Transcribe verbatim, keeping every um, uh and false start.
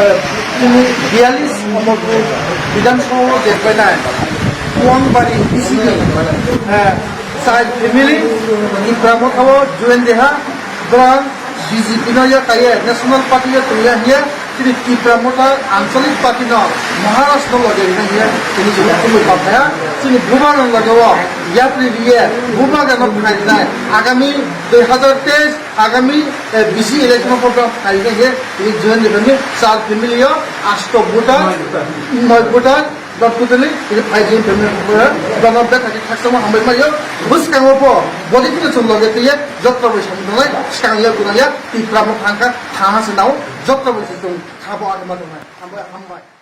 eh, chini biyalish Amarpur Bidhan Sabha o je painai Kuangbari B C P, eh, chai family Tipra Motha o join deha, borang B J P no ya kaiye National Party ya tongya hiye, chini Tipra Motha Anchalik Party no Maharaj no loge rina hiye, chini jibon chumui pamphaya, chini bubagra no loge o yapri riye, bubagra no phai rinai, agami dui hazar teis agami, eh, B C election o program khaina hiye, tini join ni char family o asto voter, noi voter, not totally, tini five family voter, bono bethak khe khakchangma hambai maio, bwskango bo, body khe chwng loge twiye, joto bai samung tanglai, swkang ya gwnang ya, Tipra Motha thangkha, thanha se nao, joto bai se chwng khabo agama tongnai, hambai, hambai.